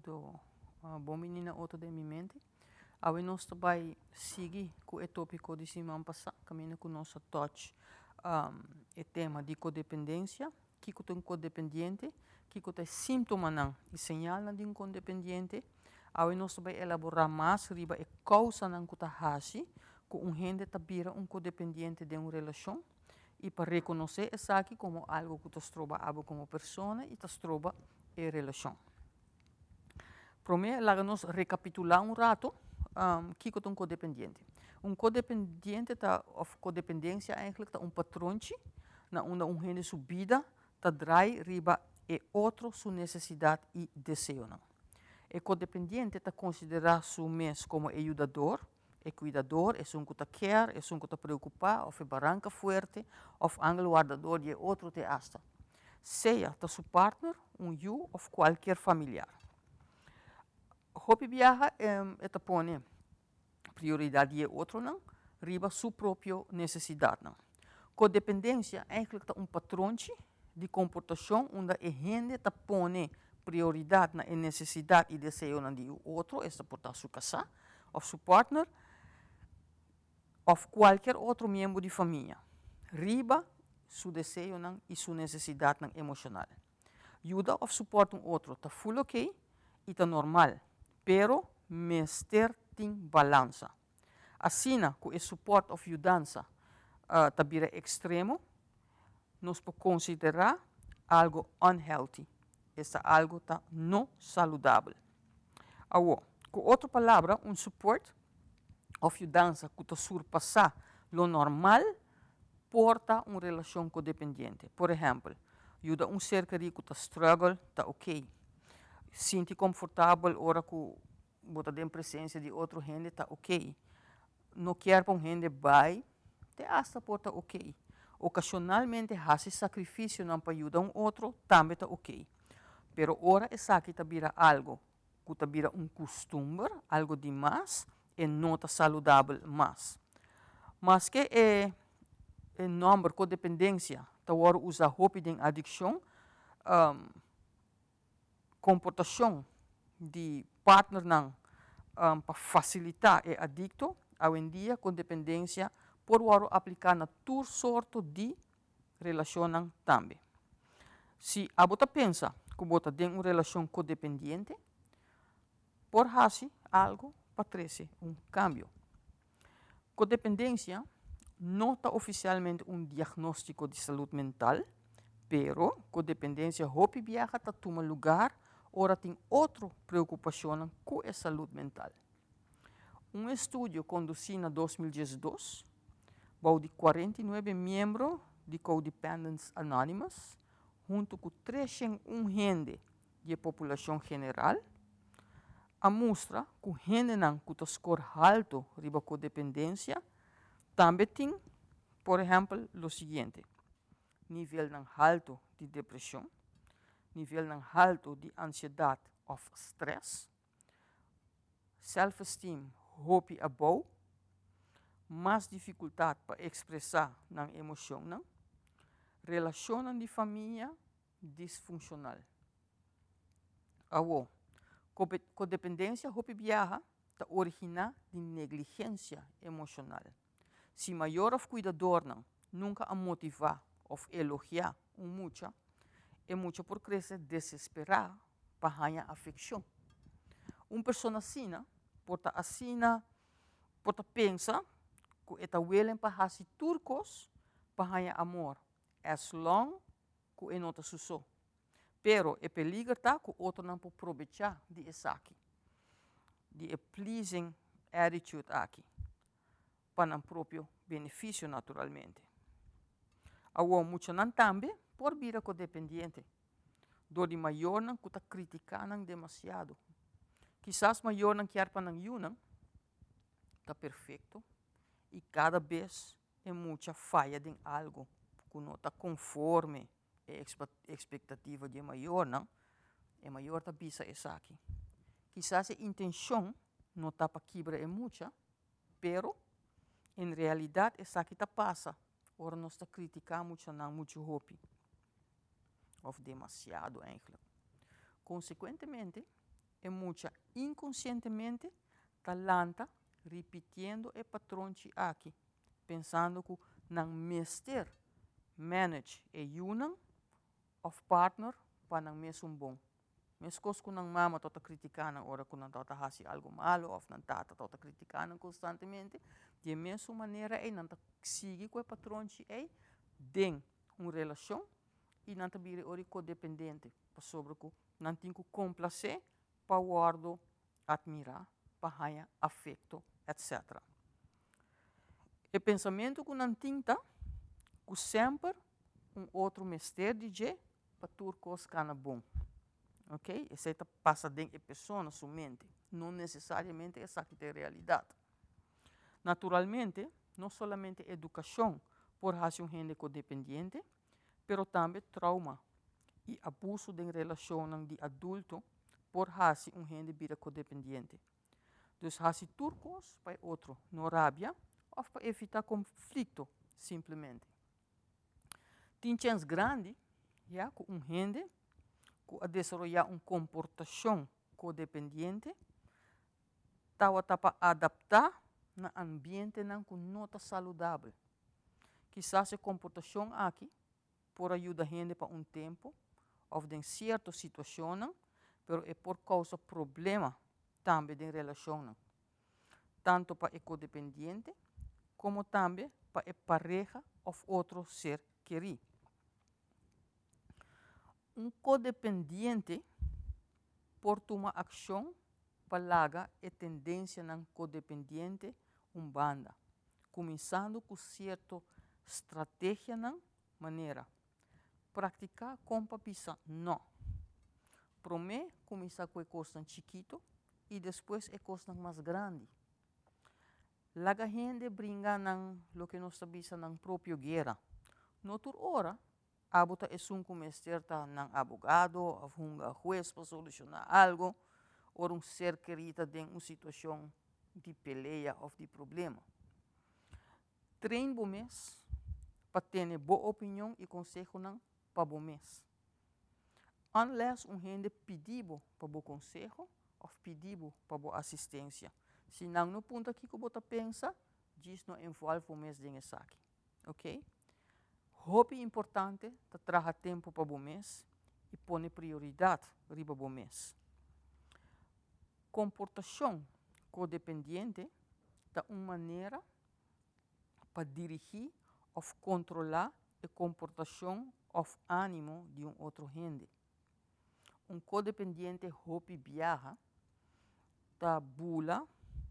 Anto bon bini na otro Den Mi Mente. Awe nos ta bay sigui cu e topico di siman pasa, caminda cu nos a touch e tema di codependencia. Kico ta un codependiente? Kico ta e sintomanan y señalnan di un codependiente? Awe nos ta bay elabora mas riba e causanan cu ta haci cu un hende ta bira un codependiente den un relacion y pa reconoce esaki como algo cu ta stroba abo como persona y ta stroba e relacion. Prome, laga nos recapitula un rato kico ta un codependiente. Un codependiente ta, of codependencia eigenlijk, ta un patronchi na unda un hende su bida ta draai riba e otro su necesidad y deseonan. E codependiente ta considera su mes como e yudador, e cuidador, esun cu ta care, esun cu ta preocupa, of e baranca fuerte, of angel wardador di e otro te hasta. Sea ta su partner, un yu of cualkier familiar. Hopi biaha e ta pone prioridad di e otronan riba su propio necesidadnan. Codependencia eigenlijk ta un patronchi di comportacion unda e hende ta pone prioridad na e necesidad y deseonan di e otro, esta por ta su casa of su partner of cualkier otro miembro di famia, riba su deseonan y su necesidadnan emocional. Yuda of support un otro ta full ok y ta normal, pero mester tin balansa. Asina cu e support of yudansa ta bira extremo, nos por considera algo unhealthy, esta algo ta no saludabel. Awo, cu otro palabra, un support of yudansa cu ta surpasa lo normal por ta un relacion codependiente. Por ehempel, yuda un ser keri cu ta struggle ta ok. Sinti comfortabel ora cu bo ta den presencia di otro hende ta ok. No kier pa un hende bay te hasta por ta ok. Ocasionalmente haci sacrificionan pa yuda un otro tambe ta ok. Pero ora esaki ta bira algo cu ta bira un custumber, algo di mas, e no ta saludabel mas. Maske e nomber codependencia ta wordo usa hopi den adiccion, comportacion di partnernan pa facilita e adicto, awendia codependencia por wordo aplica na tur sorto di relacionnan tambe. Si abo ta pensa cu bo ta den un relacion codependiente, por haci algo pa trece un cambio. Codependencia no ta oficialmente un diagnostico di salud mental, pero codependencia hopi biaha ta tuma lugar ora tin otro preocupacionnan cu e salud mental. Un estudio conduci na 2012, bou di 49 miembro di Codependents Anonymous, hunto cu 301 hende di populacion general, a mustra cu hendenan cu ta score halto riba codependencia tambe tin, por ehempel, lo siguiente: nivelnan halto di depresion, nivelnan halto di ansiedad of stress, self-esteem hopi abou, mas dificultad pa expresa nan emocionnan, relacionnan di famia disfuncional. Awo, codependencia hopi biaha ta origina di negligencia emocional. Si mayor of cuidadornan nunca a motiva of elogia un mucha, e mucha por crece desespera pa haña afeccion. Un persona asina por ta asina, por ta pensa cu e ta willing pa haci tur cos pa haña amor, as long cu e no ta su so. Pero e peliger ta cu otronan por probecha di esaki, di e pleasing attitude aki, pa nan propio beneficio naturalmente. Awo, muchanan tambe por bira codependiente, dor di mayornan cu ta critica nan demasiado. Kisas mayornan kier pa nan yiunan ta perfecto y cada bes e mucha faya den algo cu no ta conforme e expectativa di mayornan, e mayor ta bisa esaki. Kisas e intencion no ta pa kibra e mucha, pero en realidad esaki ta pasa ora nos ta critica muchanan mucho hopi of demasiado eigenlijk. Consecuentemente, E mucha inkonsientemente ta lanta ripitiendo e patronchi aki, pensando ku nan mester manage e yunan òf partner pa nan mesun bon. Meskos ku nan mama tabata kritiká nan ora ku nan tabata hasi algu malu òf nan tata tabata kritiká nan konstantemente, di e mesun manera ei nan ta sigui ku e patronchi ei den un relashon i nan ta bira e ora kodependente pasobra ku nan tin ku komplasé pa wòrdu atmirá, pa haña afekto, etc. E pensamentu ku nan tin ta ku semper un otro mester di dje pa tur kos kana bon. Ok, esei ta pasa den e persona su mente, no nesesariamente esaki ta e realidat. Naturalmente, no solamente edukashon por hasi un hende kodependiente, pero tambe trauma i abuso den relashonnan di adulto por hasi un hende bira kodependiente. Dus hasi tur kos pa e otro no rabia òf pa evitá konflikto simplemente. Tin chèns grandi ya ku un hende ku a desaroyá un komportashon kodependiente tabata pa adaptá na ambientenan ku no ta saludabel. Kisas e komportashon aki por a yuda hende pa un tempu òf den sierto situashonnan, pero e por kousa problema tambe den relashonnan, tantu pa e kodependiente komo tambe pa e pareha òf otro ser kerí. Un kodependiente por tuma akshon pa laga e tendensianan kodependiente un banda, kuminsando ku sierto strategianan manera, Praktiká kon pa bisa nò. Promé kuminsá ku e kosnan chikitu i despues e kosnan mas grandi. Laga hende bringa nan loke nos ta bisa nan propio guera. No tur ora Abo ta esun ku mester ta nan abogado òf hunga hues pa solushoná algu ora un ser kerí ta den un situashon di pelea òf di problema. Train bo mes pa tene bo opinion i konsehonan pa bo mes. Unless un hende pidi bo pa bo konseho òf pidi bo pa bo asistensia. Si nan no puntra kiko bo ta pensa, djis no envolve bo mes den esaki. Ok. Hopi importante ta traha tempu pa bo mes i pone prioridat riba bo mes. Komportashon kodependiente ta un manera pa dirigí òf kontrolá e komportashon òf ánimo di un otro hende. Un kodependiente hopi biaha ta bula,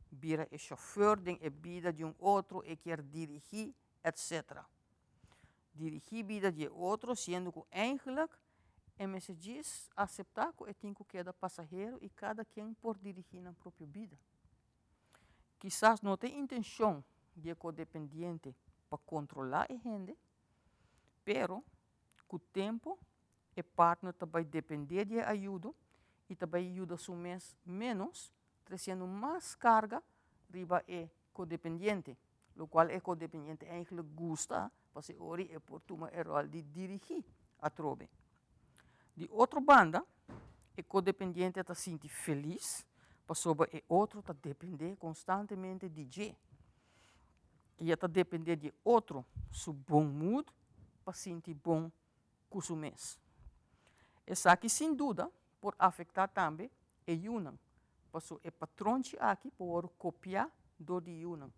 bira e shofèr den e bida di un otro, e kier dirigí, etc. Dirigí bida di e otro, siendo ku eigenlijk e mester djis aseptá ku e tin ku keda pasahero i kada ken por dirigí nan propio bida. Kisas no ta e intenshon di e kodependiente pa kontrolá e hende, pero ku tempu e partner ta bai dependé di e ayudo i ta bai yuda su mes ménos, tresiendo mas karga riba e kodependiente, lokual e kodependiente eigentlik gusta pasobra e ora e por tuma e ròl di dirigí atrobe. Di otro banda, e kodependiente ta sinti felis pasobra e otro ta dependé konstantemente di dje i e ta dependé di e otro su bon mood pa sinti bon ku su mes. Esaki sin duda por afektá tambe e yunan, paso e patronchi aki por wòrdu kopiá dor di yunan.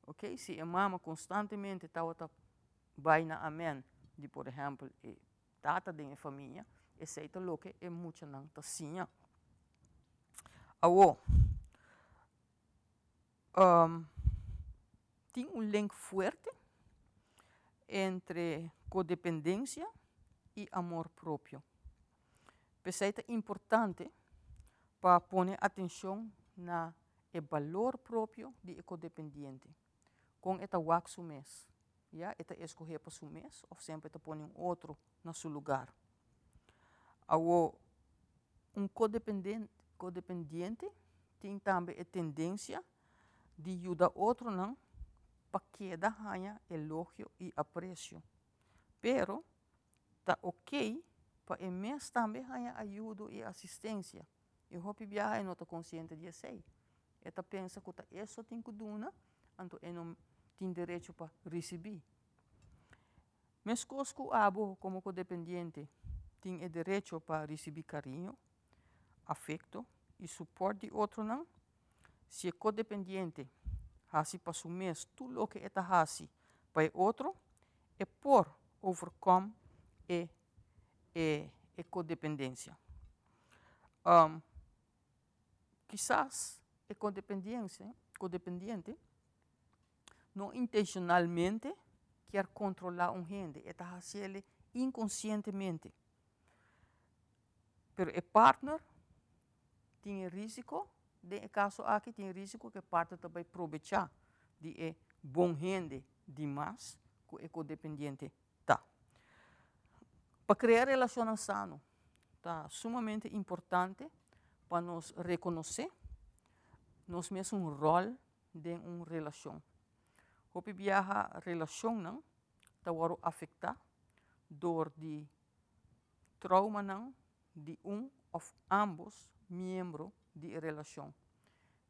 Ok, si e mama konstantemente tabata bai na amèn di por ehèmpel e tata den e famia, esei ta loke e muchanan ta siña. Awor, Tin un link fuerte entre codependencia y amor propio. P'esei ta importante pa pone atencion na e balor propio di e codependiente, con e ta wak su mes, ya e ta escoge pa su mes of semper e ta pone un otro na su lugar. Awo, un codependiente tin tambe e tendencia di yuda otronan pa keda haña elogio i apresio. Pero, ta okey pa e mes tambe haña ayudo i asistensia. I hopi biaha e no ta konsiente di esei. E ta pensa ku ta e so tin ku duna, anto e no tin derecho pa risibí. Meskos ku abo komo kodependiente tin e derecho pa risibí kariño, afekto i supòrt di otronan, si e kodependiente hasi pa su mes tur loke e ta hasi pa e otro, e por overkom e e e kodependensia. Kisas e kodependiente no intenshonalmente kier kontrolá un hende, e ta hasiel inkonsientemente. Pero e partner tin e rísiko, den e kaso aki tin e rísiko ku e partner ta bai probechá di e bon hende di mas ku e kodependiente ta. Pa krea relashonnan sano ta sumamente importante pa nos rekonosé nos mesun ròl den un relashon. Hopi biaha relashonnan ta wòrdu afektá dor di troumanan di un òf ámbos miembro di e relashon.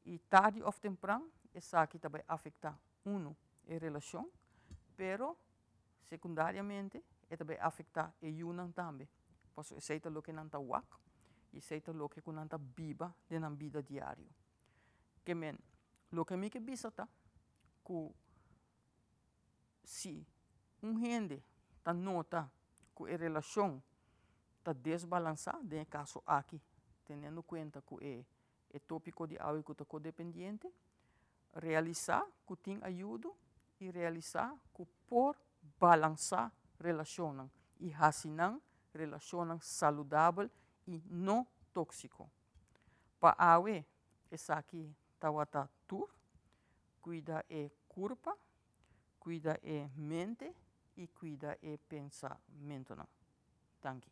I tardi òf tempran esaki ta bai afektá unu e relashon, pero sekundariamente e ta bai afektá e yunan tambe, pasobra esei ta loke nan ta wak i esei ta loke ku nan ta biba den nan bida diario. Ke men, loke mi ke bisa ta ku si un hende ta nota ku e relashon ta desbalansá, den e kaso aki teniendo kuenta ku e e tópiko di awe ku ta kodependiente, realisá ku tin ayudo i realisá ku por balansá relashonnan i hasi nan relashonnan saludabel i no tóksiko. Pa awe esaki tabata tur. Kuida e kurpa, kuida e mente i kuida e pensamentunan. Danki.